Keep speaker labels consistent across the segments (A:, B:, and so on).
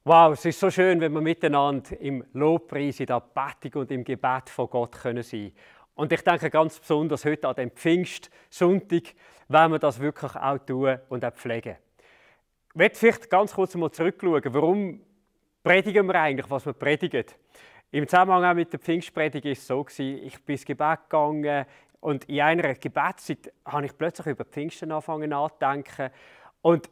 A: Wow, es ist so schön, wenn wir miteinander im Lobpreis, in der Anbetung und im Gebet von Gott sein können. Und ich denke ganz besonders heute an den Pfingstsonntag, wenn wir das wirklich auch tun und auch pflegen. Ich möchte vielleicht ganz kurz mal zurückschauen, warum predigen wir eigentlich, was wir predigen. Im Zusammenhang auch mit der Pfingstpredigt war es so, ich bin ins Gebet gegangen und in einer Gebetszeit habe ich plötzlich über Pfingsten angefangen nachzudenken. Und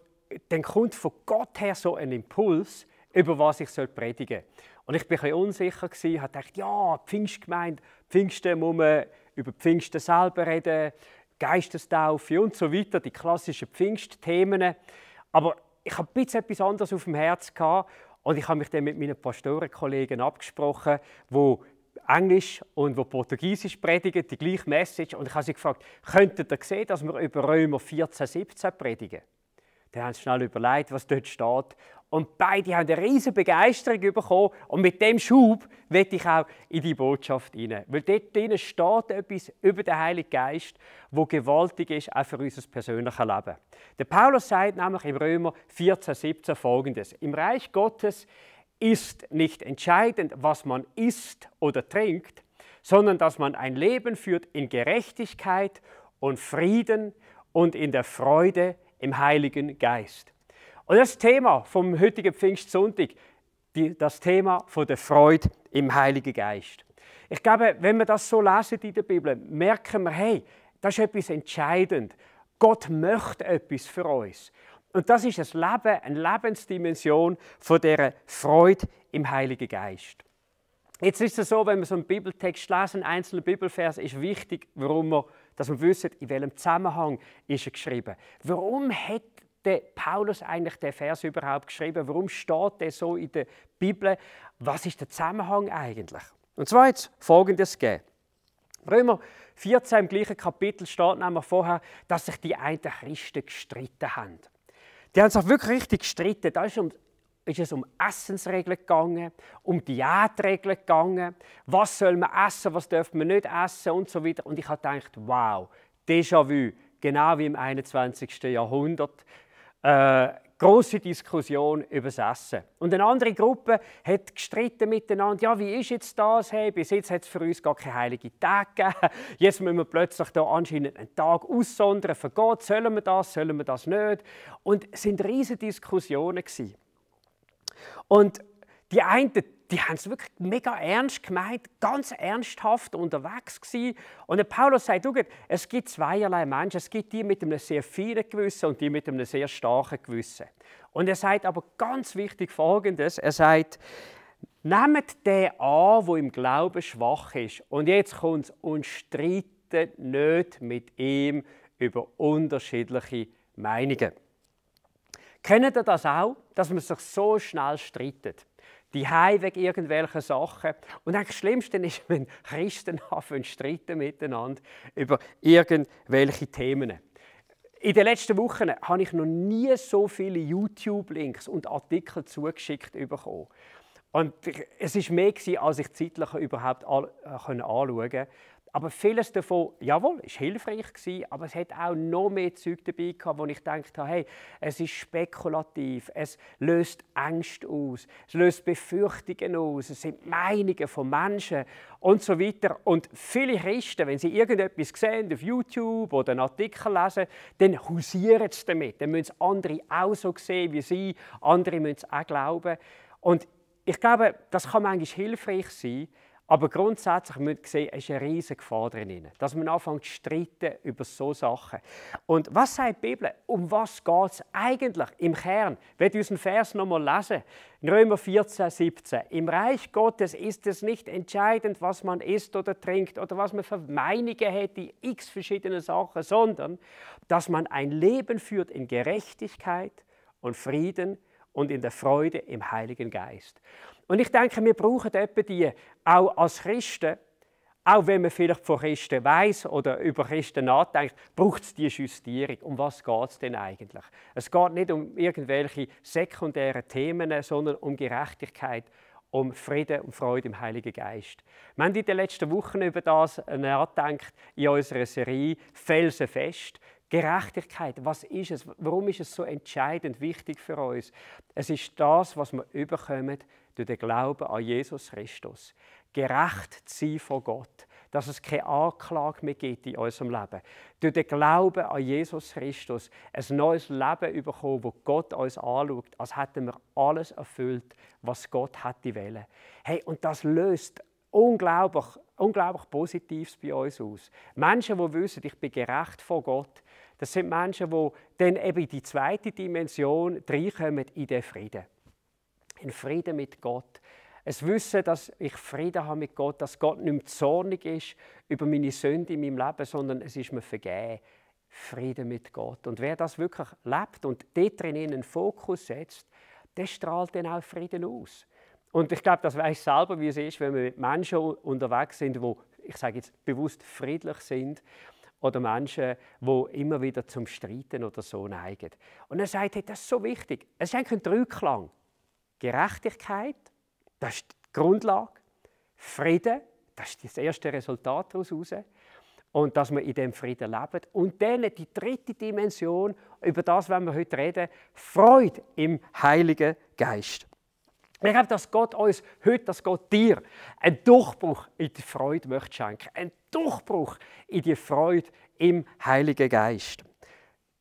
A: dann kommt von Gott her so ein Impuls, über was ich predigen soll. Und ich war ein bisschen unsicher, habe gedacht, ja, Pfingstgemeinde, Pfingsten muss man über Pfingsten selber reden, Geistestaufe und so weiter, die klassischen Pfingstthemen. Aber ich habe ein bisschen etwas anderes auf dem Herzen gehabt und ich habe mich dann mit meinen Pastorenkollegen abgesprochen, die Englisch und Portugiesisch predigen, die gleiche Message. Und ich habe sie gefragt, könntet ihr sehen, dass wir über Römer 14, 17 predigen? Dann haben sie schnell überlegt, was dort steht. Und beide haben eine riesige Begeisterung bekommen. Und mit dem Schub will ich auch in die Botschaft hinein. Weil dort drin steht etwas über den Heiligen Geist, wo gewaltig ist, auch für unser persönliches Leben. Der Paulus sagt nämlich im Römer 14, 17 Folgendes. Im Reich Gottes ist nicht entscheidend, was man isst oder trinkt, sondern dass man ein Leben führt in Gerechtigkeit und Frieden und in der Freude im Heiligen Geist. Und das Thema vom heutigen Pfingstsonntag, das Thema von der Freude im Heiligen Geist. Ich glaube, wenn wir das so lesen in der Bibel, merken wir, hey, das ist etwas entscheidend. Gott möchte etwas für uns. Und das ist ein Leben, eine Lebensdimension von dieser Freude im Heiligen Geist. Jetzt ist es so, wenn wir so einen Bibeltext lesen, einzelne Bibelvers, ist wichtig, dass wir wissen, in welchem Zusammenhang ist er geschrieben. Warum hat der Paulus eigentlich den Vers überhaupt geschrieben? Warum steht der so in der Bibel? Was ist der Zusammenhang eigentlich? Und zwar jetzt Folgendes gegeben. Römer 14 im gleichen Kapitel steht nämlich vorher, dass sich die einen Christen gestritten haben. Die haben sich wirklich richtig gestritten. Da ist es um Essensregeln gegangen, um Diätregeln gegangen. Was soll man essen, was darf man nicht essen und so weiter. Und ich habe gedacht, wow, Déjà-vu, genau wie im 21. Jahrhundert. Grosse Diskussion über das Essen. Und eine andere Gruppe hat gestritten miteinander. Ja, wie ist jetzt das? Hey, bis jetzt hat es für uns gar keine heiligen Tage gegeben. Jetzt müssen wir plötzlich da anscheinend einen Tag aussondern für Gott. Sollen wir das nicht? Und es waren riesige Diskussionen. Und die einen, die haben es wirklich mega ernst gemeint, ganz ernsthaft unterwegs gewesen. Und der Paulus sagt, es gibt zweierlei Menschen. Es gibt die mit einem sehr feinen Gewissen und die mit einem sehr starken Gewissen. Und er sagt aber ganz wichtig Folgendes. Er sagt, nehmt den an, der im Glauben schwach ist. Und jetzt kommt es, und streitet nicht mit ihm über unterschiedliche Meinungen. Kennt ihr das auch, dass man sich so schnell streitet? Die wegen irgendwelchen Sachen. Und das Schlimmste ist, wenn Christen anfangen zu streiten miteinander über irgendwelche Themen. In den letzten Wochen habe ich noch nie so viele YouTube-Links und Artikel zugeschickt bekommen. Und es war mehr, als ich zeitlich überhaupt anschauen konnte. Aber vieles davon, jawohl, war hilfreich gewesen, aber es hat auch noch mehr Zeug dabei gehabt, wo ich gedacht habe, hey, es ist spekulativ, es löst Ängste aus, es löst Befürchtungen aus, es sind Meinungen von Menschen und so weiter. Und viele Christen, wenn sie irgendetwas sehen auf YouTube oder einen Artikel lesen, dann hausieren sie damit. Dann müssen andere auch so sehen wie sie, andere müssen es auch glauben. Und ich glaube, das kann manchmal hilfreich sein, aber grundsätzlich müssen wir sehen, es ist eine riesige Gefahr drin, dass man anfängt zu streiten über so Sachen. Und was sagt die Bibel? Um was geht es eigentlich im Kern? Ich werde unseren Vers noch mal lesen. In Römer 14, 17. Im Reich Gottes ist es nicht entscheidend, was man isst oder trinkt oder was man für Meinungen hat, die x verschiedene Sachen, sondern dass man ein Leben führt in Gerechtigkeit und Frieden und in der Freude im Heiligen Geist. Und ich denke, wir brauchen etwa die, auch als Christen, auch wenn man vielleicht von Christen weiss oder über Christen nachdenkt, braucht es diese Justierung. Um was geht es denn eigentlich? Es geht nicht um irgendwelche sekundären Themen, sondern um Gerechtigkeit, um Frieden und Freude im Heiligen Geist. Wir haben in den letzten Wochen über das nachgedacht in unserer Serie «Felsenfest». Gerechtigkeit, was ist es? Warum ist es so entscheidend wichtig für uns? Es ist das, was wir überkommen durch den Glauben an Jesus Christus. Gerecht zu sein vor Gott, dass es keine Anklage mehr gibt in unserem Leben. Durch den Glauben an Jesus Christus ein neues Leben bekommen, wo Gott uns anschaut, als hätten wir alles erfüllt, was Gott hätte wollen. Hey, und das löst unglaublich Positives bei uns aus. Menschen, die wissen, ich bin gerecht vor Gott, das sind Menschen, die dann eben in die zweite Dimension reinkommen, in den Frieden. In Frieden mit Gott. Es Wissen, dass ich Frieden habe mit Gott, dass Gott nicht mehr zornig ist über meine Sünde in meinem Leben, sondern es ist mir vergeben. Frieden mit Gott. Und wer das wirklich lebt und dort drin einen Fokus setzt, der strahlt dann auch Frieden aus. Und ich glaube, das weiß selber, wie es ist, wenn wir mit Menschen unterwegs sind, die, ich sage jetzt bewusst, friedlich sind, oder Menschen, die immer wieder zum Streiten oder so neigen. Und er sagt, hey, das ist so wichtig. Es ist eigentlich ein Dreiklang. Gerechtigkeit, das ist die Grundlage. Frieden, das ist das erste Resultat daraus. Und dass wir in diesem Frieden leben. Und dann die dritte Dimension, über das wollen wir heute reden, Freude im Heiligen Geist. Ich glaube, dass Gott uns heute, dass Gott dir einen Durchbruch in die Freude möchte schenken. Einen Durchbruch in die Freude im Heiligen Geist.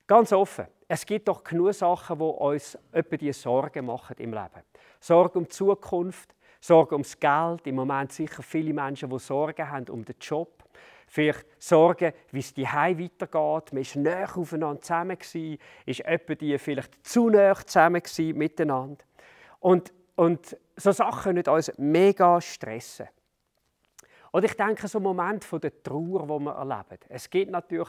A: Ganz offen, es gibt doch genug Sachen, die uns etwa die Sorgen machen im Leben. Sorge um die Zukunft, Sorge ums Geld. Im Moment sicher viele Menschen, die Sorgen haben um den Job. Vielleicht Sorgen, wie es daheim weitergeht. Man war näher aufeinander zusammen, ist etwa die vielleicht zu näher zusammen miteinander. Und so Sachen können uns mega stressen. Und ich denke, so Momente der Trauer, die wir erleben. Es gibt natürlich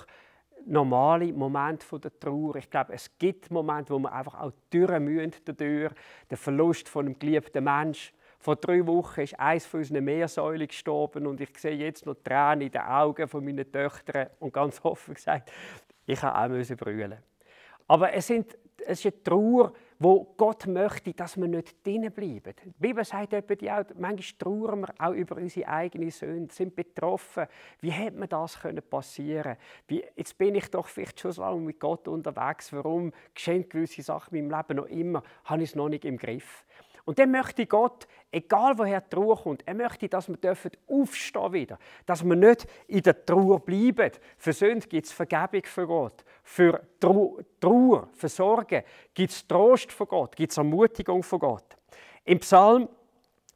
A: normale Momente der Trauer. Ich glaube, es gibt Momente, wo wir einfach auch durch müssen. Der Verlust von einem geliebten Menschen. Vor 3 Wochen ist eines von unseren Meersäulen gestorben und ich sehe jetzt noch Tränen in den Augen von meinen Töchtern und ganz offen gesagt, ich musste auch brüllen. Aber es ist eine Trauer, wo Gott möchte, dass wir nicht drinnen bleiben. Die Bibel sagt auch, manchmal trauern wir auch über unsere eigene Sünde, sind betroffen. Wie hätte mir das passieren können? Jetzt bin ich doch vielleicht schon so lange mit Gott unterwegs. Warum geschehen gewisse Sachen in meinem Leben noch immer? Habe ich es noch nicht im Griff? Und dann möchte Gott, egal woher die Trauer kommt, er möchte, dass wir aufstehen wieder, dass wir nicht in der Trauer bleiben. Für Sünde gibt es Vergebung von Gott. Für Trauer, für Sorgen gibt es Trost von Gott, gibt es Ermutigung von Gott. Im Psalm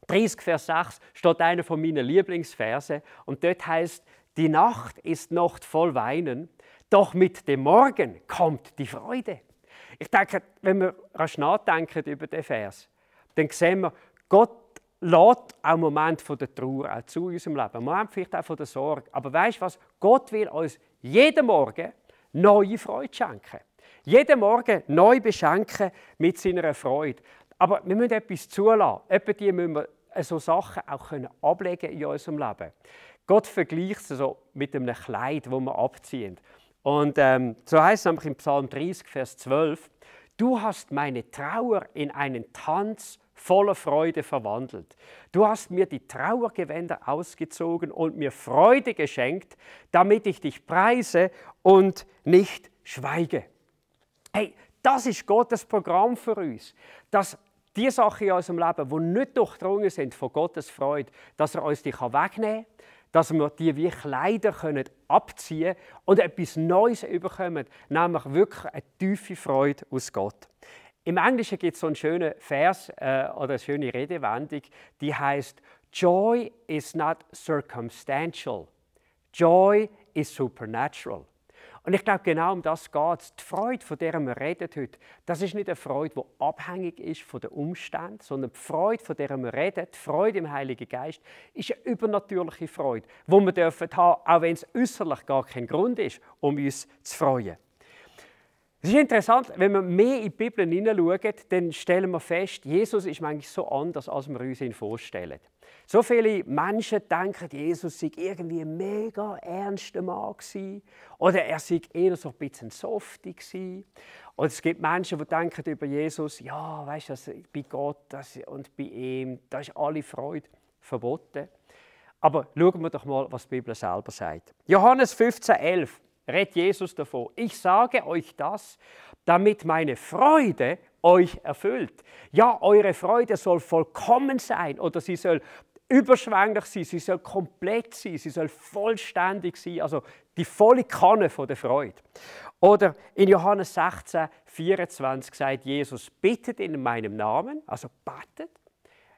A: 30, Vers 6 steht einer von meinen Lieblingsverse und dort heißt: Die Nacht ist noch voll Weinen, doch mit dem Morgen kommt die Freude. Ich denke, wenn wir rasch nachdenken über den Vers, dann sehen wir, Gott lässt auch Momente der Trauer auch zu unserem Leben. Momente vielleicht auch von der Sorge. Aber weißt du was? Gott will uns jeden Morgen neue Freude schenken. Jeden Morgen neu beschenken mit seiner Freude. Aber wir müssen etwas zulassen. Etwa die müssen wir so Sachen auch ablegen in unserem Leben. Gott vergleicht es so mit einem Kleid, das wir abziehen. Und so heißt es nämlich im Psalm 30, Vers 12, Du hast meine Trauer in einen Tanz voller Freude verwandelt. Du hast mir die Trauergewänder ausgezogen und mir Freude geschenkt, damit ich dich preise und nicht schweige. Hey, das ist Gottes Programm für uns. Dass die Sachen in unserem Leben, die nicht durchdrungen sind von Gottes Freude, dass er uns die wegnehmen kann, dass wir die wie Kleider abziehen können und etwas Neues bekommen, nämlich wirklich eine tiefe Freude aus Gott. Im Englischen gibt es so einen schönen Vers oder eine schöne Redewendung, die heißt: Joy is not circumstantial, joy is supernatural. Und ich glaube, genau um das geht es. Die Freude, von der wir reden heute, das ist nicht eine Freude, die abhängig ist von den Umständen, sondern die Freude, von der wir reden, die Freude im Heiligen Geist, ist eine übernatürliche Freude, die wir haben dürfen, auch wenn es äußerlich gar kein Grund ist, um uns zu freuen. Es ist interessant, wenn wir mehr in die Bibel hineinschauen, dann stellen wir fest, Jesus ist manchmal so anders, als wir uns ihn vorstellen. So viele Menschen denken, Jesus sei irgendwie ein mega ernster Mann gewesen, oder er sei eher so ein bisschen softy gewesen. Oder es gibt Menschen, die denken über Jesus, ja, weißt du, bei Gott und bei ihm, da ist alle Freude verboten. Aber schauen wir doch mal, was die Bibel selber sagt. Johannes 15,11. redet Jesus davon. Ich sage euch das, damit meine Freude euch erfüllt. Ja, eure Freude soll vollkommen sein oder sie soll überschwänglich sein, sie soll komplett sein, sie soll vollständig sein, also die volle Kanne von der Freude. Oder in Johannes 16, 24 sagt Jesus, bittet in meinem Namen, also betet,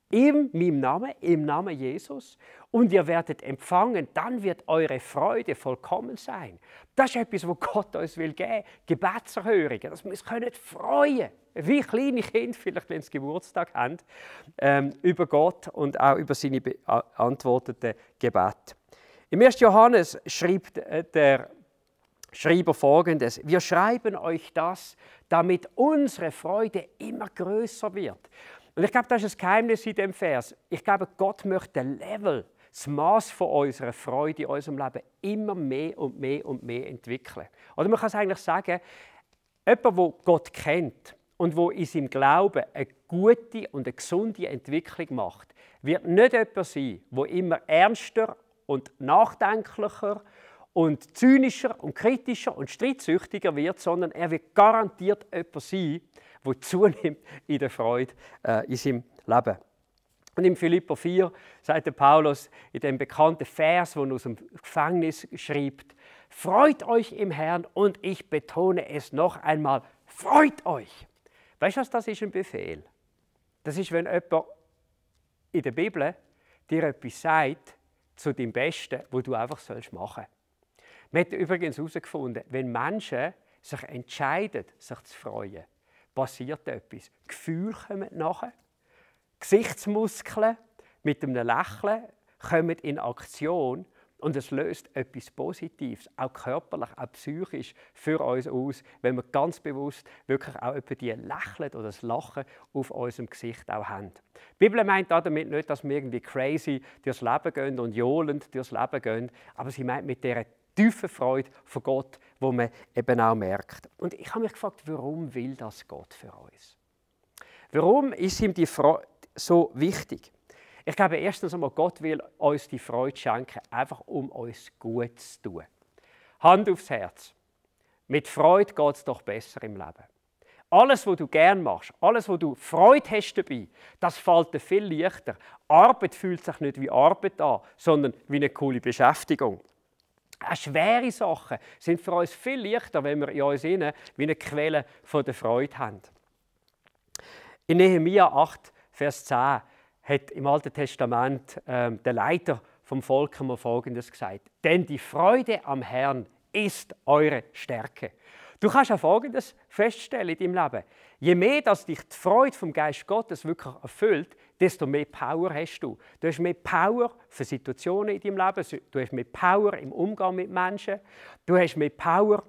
A: in meinem Namen, im Namen Jesus, und ihr werdet empfangen, dann wird eure Freude vollkommen sein. Das ist etwas, was Gott uns will geben, Gebetserhörungen, dass wir uns freuen können, wie kleine Kinder, vielleicht wenn sie Geburtstag haben, über Gott und auch über seine beantworteten Gebete. Im 1. Johannes schreibt der Schreiber Folgendes: Wir schreiben euch das, damit unsere Freude immer größer wird. Und ich glaube, das ist das Geheimnis in dem Vers. Ich glaube, Gott möchte den Level, das Maß von unserer Freude in unserem Leben immer mehr und mehr und mehr entwickeln. Oder man kann es eigentlich sagen, jemand, der Gott kennt und der in seinem Glauben eine gute und eine gesunde Entwicklung macht, wird nicht jemand sein, der immer ernster und nachdenklicher und zynischer und kritischer und streitsüchtiger wird, sondern er wird garantiert jemand sein, der zunimmt in der Freude in seinem Leben. Und im Philipper 4 sagt der Paulus in dem bekannten Vers, wo er aus dem Gefängnis schreibt: Freut euch im Herrn, und ich betone es noch einmal, freut euch. Weißt du was, das ist ein Befehl. Das ist, wenn jemand in der Bibel dir etwas sagt zu deinem Besten, wo du einfach machen sollst. Man hat übrigens herausgefunden, wenn Menschen sich entscheiden, sich zu freuen, passiert etwas. Gefühle kommen nachher, Gesichtsmuskeln mit einem Lächeln kommen in Aktion und es löst etwas Positives, auch körperlich, auch psychisch für uns aus, wenn wir ganz bewusst wirklich auch etwa die Lächeln oder das Lachen auf unserem Gesicht auch haben. Die Bibel meint damit nicht, dass wir irgendwie crazy durchs Leben gehen und johlend durchs Leben gehen, aber sie meint mit dieser tiefen Freude von Gott, die man eben auch merkt. Und ich habe mich gefragt, warum will das Gott für uns? Warum ist ihm die Freude so wichtig? Ich glaube, erstens einmal, Gott will uns die Freude schenken, einfach um uns gut zu tun. Hand aufs Herz. Mit Freude geht es doch besser im Leben. Alles, was du gerne machst, alles, wo du Freude hast dabei, das fällt dir viel leichter. Arbeit fühlt sich nicht wie Arbeit an, sondern wie eine coole Beschäftigung. Auch schwere Sachen sind für uns viel leichter, wenn wir in uns innen wie eine Quelle von der Freude haben. In Nehemia 8, Vers 10 hat im Alten Testament der Leiter vom Volk einmal Folgendes gesagt: Denn die Freude am Herrn ist eure Stärke. Du kannst auch Folgendes feststellen in deinem Leben: Je mehr, dass dich die Freude vom Geist Gottes wirklich erfüllt, desto mehr Power hast du. Du hast mehr Power für Situationen in deinem Leben, du hast mehr Power im Umgang mit Menschen, du hast mehr Power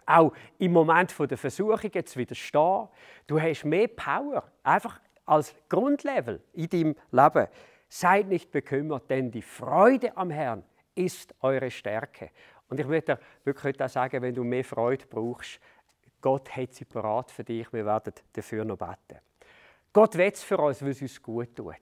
A: auch im Moment der Versuchungen zu widerstehen. Du hast mehr Power, einfach als Grundlevel in deinem Leben. Seid nicht bekümmert, denn die Freude am Herrn ist eure Stärke. Und ich möchte dir wirklich heute auch sagen, wenn du mehr Freude brauchst, Gott hat sie parat für dich, wir werden dafür noch beten. Gott will es für uns, weil es uns gut tut.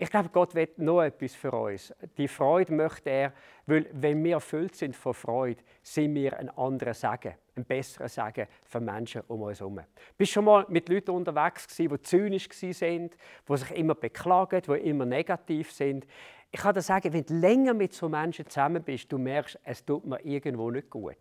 A: Ich glaube, Gott will noch etwas für uns. Die Freude möchte er, weil wenn wir erfüllt sind von Freude, sind wir ein anderer Segen, ein besserer Segen für Menschen um uns herum. Bist du schon mal mit Leuten unterwegs gewesen, die zynisch waren, die sich immer beklagen, die immer negativ sind? Ich kann dir sagen, wenn du länger mit so Menschen zusammen bist, du merkst, es tut mir irgendwo nicht gut.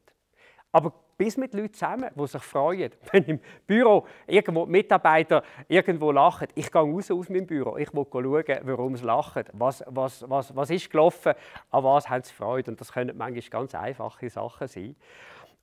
A: Aber bist mit Leuten zusammen, die sich freuen. Wenn im Büro irgendwo die Mitarbeiter irgendwo lachen, ich gehe raus aus meinem Büro, ich will schauen, warum sie lachen, was ist gelaufen, an was haben sie Freude. Und das können manchmal ganz einfache Sachen sein.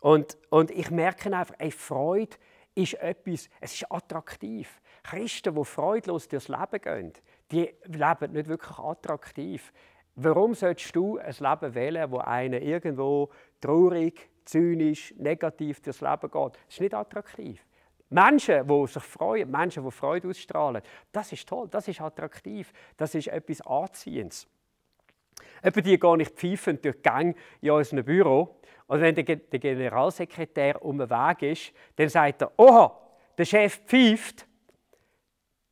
A: Und ich merke einfach, Freude ist etwas, es ist attraktiv. Christen, die freudlos durchs Leben gehen, die leben nicht wirklich attraktiv. Warum solltest du ein Leben wählen, wo einer irgendwo traurig, zynisch, negativ durchs Leben geht? Das ist nicht attraktiv. Menschen, die sich freuen, Menschen, die Freude ausstrahlen, das ist toll, das ist attraktiv, das ist etwas Anziehendes. Etwa die gar nicht pfeifen durch die Gänge in unserem Büro. Und wenn der Generalsekretär um den Weg ist, dann sagt er: Oha, der Chef pfeift.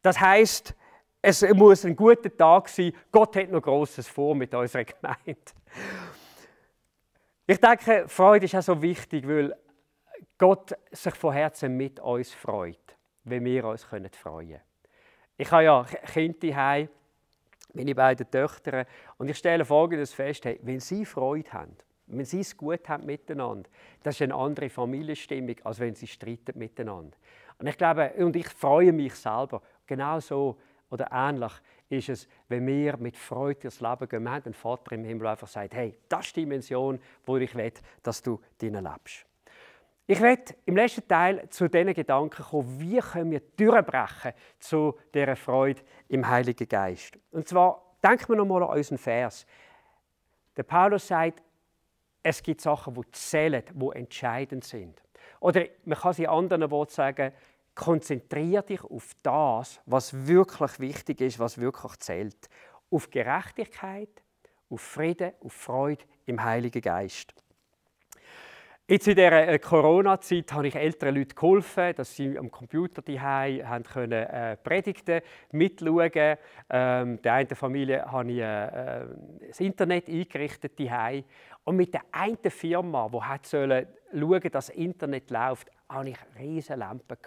A: Das heisst, es muss ein guter Tag sein. Gott hat noch Grosses vor mit unserer Gemeinde. Ich denke, Freude ist auch so wichtig, weil Gott sich von Herzen mit uns freut, wenn wir uns freuen können. Ich habe ja Kinder zu Hause, meine beiden Töchter, und ich stelle Folgendes fest: hey, wenn sie Freude haben, wenn sie es gut haben miteinander, das ist eine andere Familienstimmung, als wenn sie streiten miteinander. Und ich glaube, und ich freue mich selber, genau so oder ähnlich ist es, wenn wir mit Freude durchs Leben gehen. Wir haben einen Vater im Himmel, der einfach sagt: hey, das ist die Dimension, wo ich will, dass du drinnen lebst. Ich werde im letzten Teil zu diesen Gedanken kommen, wie können wir durchbrechen zu dieser Freude im Heiligen Geist. Und zwar denken wir nochmal an unseren Vers. Der Paulus sagt, es gibt Sachen, die zählen, die entscheidend sind. Oder man kann es in anderen Worten sagen, konzentriere dich auf das, was wirklich wichtig ist, was wirklich zählt. Auf Gerechtigkeit, auf Frieden, auf Freude im Heiligen Geist. Jetzt in dieser Corona-Zeit habe ich älteren Leuten geholfen, dass sie am Computer daheim können Predigten mitschauen. Der einen Familie habe ich das Internet eingerichtet daheim. Und mit der einen Firma, die schauen sollte, dass das Internet läuft, hatte ich riesige Lampen.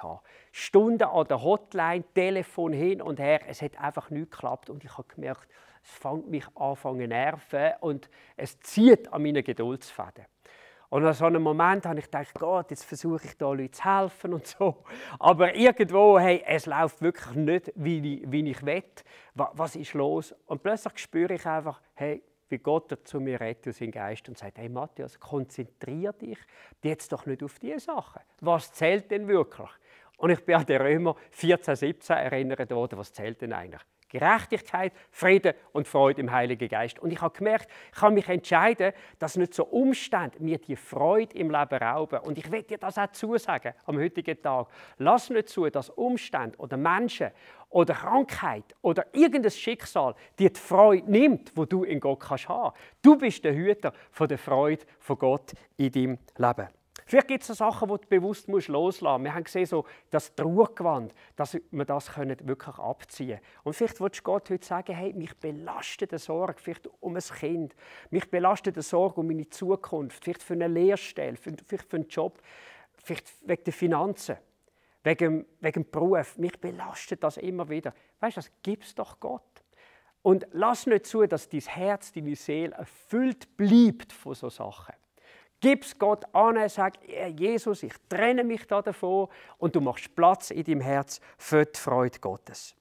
A: Stunden an der Hotline, Telefon hin und her, es hat einfach nicht geklappt. Und ich habe gemerkt, es fängt mich an zu nerven und es zieht an meinen Geduldsfaden. Und an so einem Moment habe ich gedacht, Gott, jetzt versuche ich da Leuten zu helfen und so. Aber irgendwo, hey, es läuft wirklich nicht, wie ich will. Was ist los? Und plötzlich spüre ich einfach, hey, wie Gott zu mir redet aus seinem Geist und sagt: hey Matthias, konzentriere dich jetzt doch nicht auf diese Sachen. Was zählt denn wirklich? Und ich bin an den Römer 14, 17 erinnert worden, was zählt denn eigentlich? Gerechtigkeit, Frieden und Freude im Heiligen Geist. Und ich habe gemerkt, ich kann mich entscheiden, dass nicht so Umstände mir die Freude im Leben rauben. Und ich will dir das auch zusagen am heutigen Tag. Lass nicht zu, dass Umstände oder Menschen oder Krankheit oder irgendein Schicksal dir die Freude nimmt, die du in Gott kannst haben. Du bist der Hüter von der Freude von Gott in deinem Leben. Vielleicht gibt es so Sachen, die du bewusst loslassen musst. Wir haben gesehen, so das Trauergewand, dass wir das wirklich abziehen können. Und vielleicht willst du Gott heute sagen: hey, mich belastet eine Sorge, vielleicht um ein Kind. Mich belastet eine Sorge um meine Zukunft, vielleicht für eine Lehrstelle, vielleicht für einen Job, vielleicht wegen der Finanzen, wegen dem Beruf. Mich belastet das immer wieder. Weißt du, das gib's doch Gott. Und lass nicht zu, dass dein Herz, deine Seele erfüllt bleibt von solchen Sachen. Gib es Gott an, sag: Jesus, ich trenne mich davon, und du machst Platz in deinem Herz für die Freude Gottes.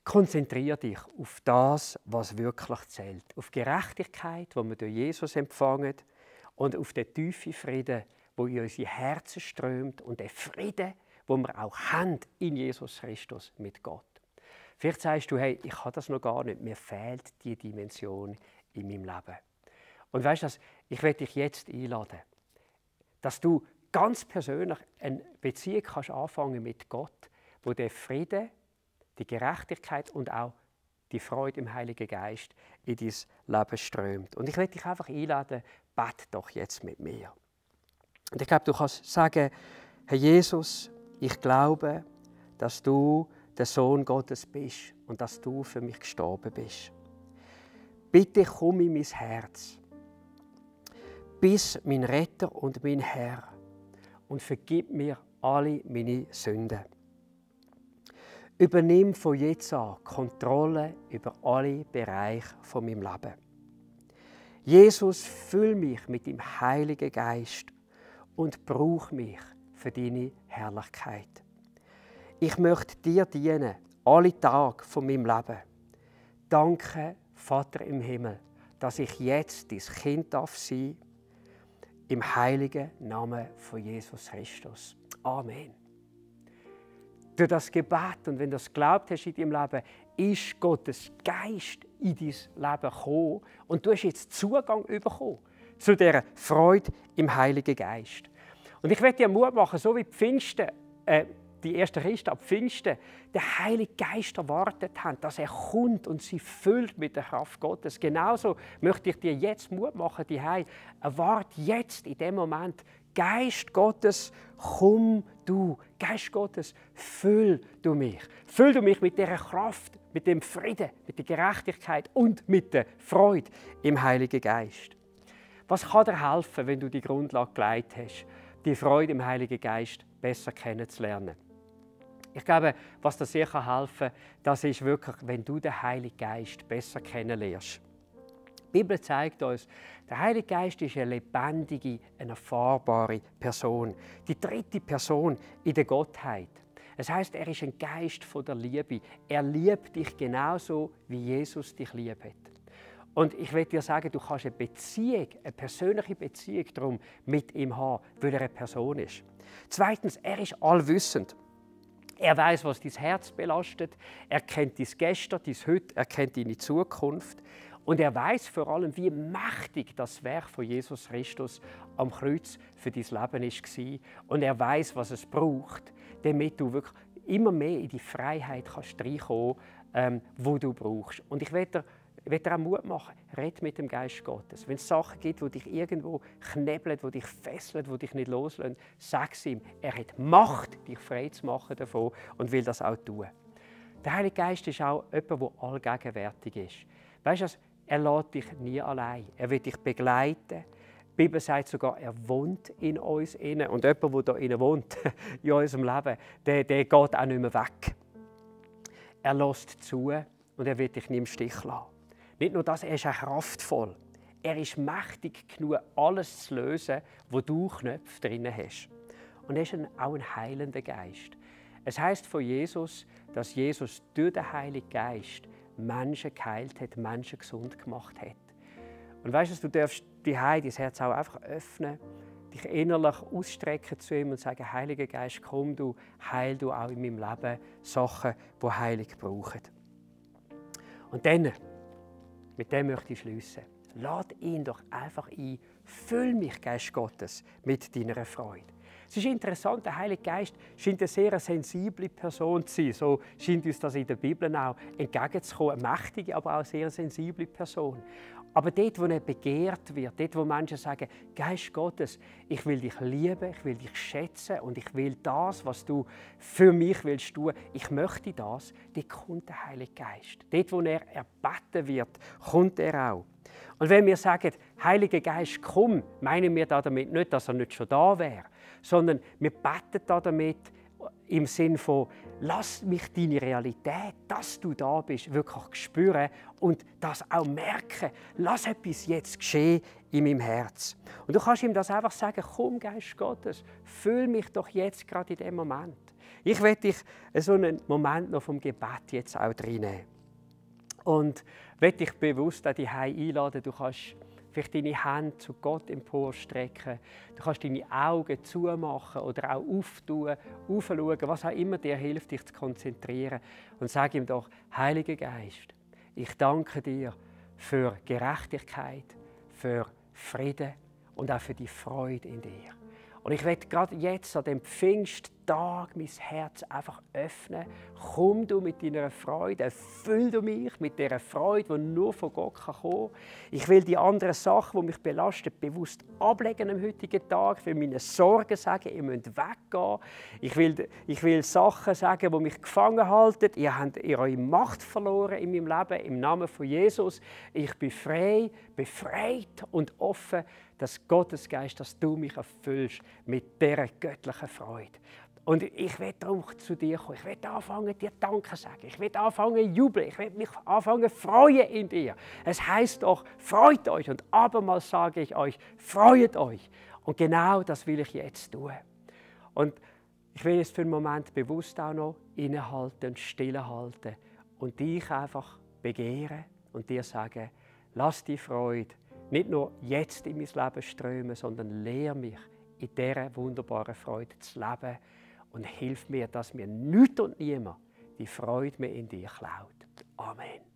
A: Konzentriere dich auf das, was wirklich zählt. Auf Gerechtigkeit, die wir durch Jesus empfangen, und auf den tiefen Frieden, der in unsere Herzen strömt, und den Frieden, den wir auch haben in Jesus Christus mit Gott. Vielleicht sagst du: hey, ich habe das noch gar nicht, mir fehlt die Dimension in meinem Leben. Und weißt du, ich werde dich jetzt einladen, dass du ganz persönlich eine Beziehung kannst anfangen mit Gott, wo der Friede, die Gerechtigkeit und auch die Freude im Heiligen Geist in dein Leben strömt. Und ich werde dich einfach einladen, bete doch jetzt mit mir. Und ich glaube, du kannst sagen: Herr Jesus, ich glaube, dass du der Sohn Gottes bist und dass du für mich gestorben bist. Bitte komm in mein Herz. Bist mein Retter und mein Herr, und vergib mir alle meine Sünden. Übernimm von jetzt an Kontrolle über alle Bereiche von meinem Leben. Jesus, füll mich mit dem Heiligen Geist und brauch mich für deine Herrlichkeit. Ich möchte dir dienen, alle Tage von meinem Leben. Danke, Vater im Himmel, dass ich jetzt dein Kind sein darf, im heiligen Namen von Jesus Christus. Amen. Durch das Gebet, und wenn du das geglaubt hast in deinem Leben, ist Gottes Geist in dein Leben gekommen, und du hast jetzt Zugang bekommen zu dieser Freude im Heiligen Geist. Und ich werde dir Mut machen, so wie Pfingsten, die ersten Christen ab Pfingsten den Heiligen Geist erwartet haben, dass er kommt und sie füllt mit der Kraft Gottes. Genauso möchte ich dir jetzt Mut machen, die Heil. Erwarte jetzt in dem Moment: Geist Gottes, komm du. Geist Gottes, füll du mich. Füll du mich mit dieser Kraft, mit dem Frieden, mit der Gerechtigkeit und mit der Freude im Heiligen Geist. Was kann dir helfen, wenn du die Grundlage gelegt hast, die Freude im Heiligen Geist besser kennenzulernen? Ich glaube, was dir sehr helfen kann, das ist wirklich, wenn du den Heiligen Geist besser kennenlernst. Die Bibel zeigt uns, der Heilige Geist ist eine lebendige, eine erfahrbare Person. Die dritte Person in der Gottheit. Das heisst, er ist ein Geist von der Liebe. Er liebt dich genauso, wie Jesus dich lieb hat. Und ich will dir sagen, du kannst eine Beziehung, eine persönliche Beziehung darum mit ihm haben, weil er eine Person ist. Zweitens, er ist allwissend. Er weiß, was dein Herz belastet. Er kennt dein Gestern, dein Heute, er kennt deine Zukunft. Und er weiß vor allem, wie mächtig das Werk von Jesus Christus am Kreuz für dein Leben war. Und er weiß, was es braucht, damit du wirklich immer mehr in die Freiheit kannst reinkommen, die du brauchst. Und ich will dir auch Mut machen, red mit dem Geist Gottes. Wenn es Sachen gibt, die dich irgendwo knebeln, die dich fesseln, die dich nicht loslassen, sag es ihm. Er hat Macht, dich frei zu machen davon und will das auch tun. Der Heilige Geist ist auch jemand, der allgegenwärtig ist. Weißt du, er lässt dich nie allein. Er will dich begleiten. Die Bibel sagt sogar, er wohnt in uns innen. Und jemand, der hier innen wohnt, in unserem Leben, der geht auch nicht mehr weg. Er lässt zu und er will dich nie im Stich lassen. Nicht nur das, er ist auch kraftvoll. Er ist mächtig genug, alles zu lösen, wo du Knöpfe drin hast. Und er ist auch ein heilender Geist. Es heisst von Jesus, dass Jesus durch den Heiligen Geist Menschen geheilt hat, Menschen gesund gemacht hat. Und weißt du darfst dein Herz auch einfach öffnen, dich innerlich ausstrecken zu ihm und sagen, Heiliger Geist, komm du, heil du auch in meinem Leben Sachen, die Heilung brauchen. Und dann, mit dem möchte ich schliessen. Lad ihn doch einfach ein, füll mich, Geist Gottes, mit deiner Freude. Es ist interessant, der Heilige Geist scheint eine sehr sensible Person zu sein. So scheint uns das in der Bibel auch entgegenzukommen. Eine mächtige, aber auch sehr sensible Person. Aber dort, wo er begehrt wird, dort, wo Menschen sagen, Geist Gottes, ich will dich lieben, ich will dich schätzen und ich will das, was du für mich willst tun, ich möchte das, dort kommt der Heilige Geist. Dort, wo er erbeten wird, kommt er auch. Und wenn wir sagen, Heiliger Geist, komm, meinen wir damit nicht, dass er nicht schon da wäre, sondern wir beten damit im Sinn von, lass mich deine Realität, dass du da bist, wirklich spüren und das auch merken. Lass etwas jetzt geschehen in meinem Herz. Und du kannst ihm das einfach sagen, komm, Geist Gottes, füll mich doch jetzt gerade in dem Moment. Ich werde dich so einen Moment noch vom Gebet jetzt auch reinnehmen. Und möchte dich bewusst an die Hause einladen. Du kannst vielleicht deine Hände zu Gott emporstrecken. Du kannst deine Augen zumachen oder auch auftun, aufschauen, was auch immer dir hilft, dich zu konzentrieren. Und sag ihm doch, Heiliger Geist, ich danke dir für Gerechtigkeit, für Frieden und auch für die Freude in dir. Und ich möchte gerade jetzt an dem Pfingsttag mein Herz einfach öffnen. Komm du mit deiner Freude, erfüll du mich mit dieser Freude, die nur von Gott kommen kann. Ich will die anderen Sachen, die mich belasten, bewusst ablegen am heutigen Tag. Ich will meine Sorgen sagen, ihr müsst weggehen. Ich will Sachen sagen, die mich gefangen halten. Ihr habt eure Macht verloren in meinem Leben, im Namen von Jesus. Ich bin frei, befreit und offen, dass Gottesgeist, dass du mich erfüllst mit dieser göttlichen Freude. Und ich will darum zu dir kommen. Ich will anfangen, dir Danke sagen. Ich will anfangen, jubeln. Ich will mich anfangen, freuen in dir. Es heisst doch, freut euch. Und abermals sage ich euch, freut euch. Und genau das will ich jetzt tun. Und ich will jetzt für einen Moment bewusst auch noch innehalten und stillhalten und dich einfach begehren und dir sagen, lass die Freude nicht nur jetzt in mein Leben strömen, sondern lehre mich, in dieser wunderbaren Freude zu leben und hilf mir, dass mir nichts und niemand die Freude mehr in dir klaut. Amen.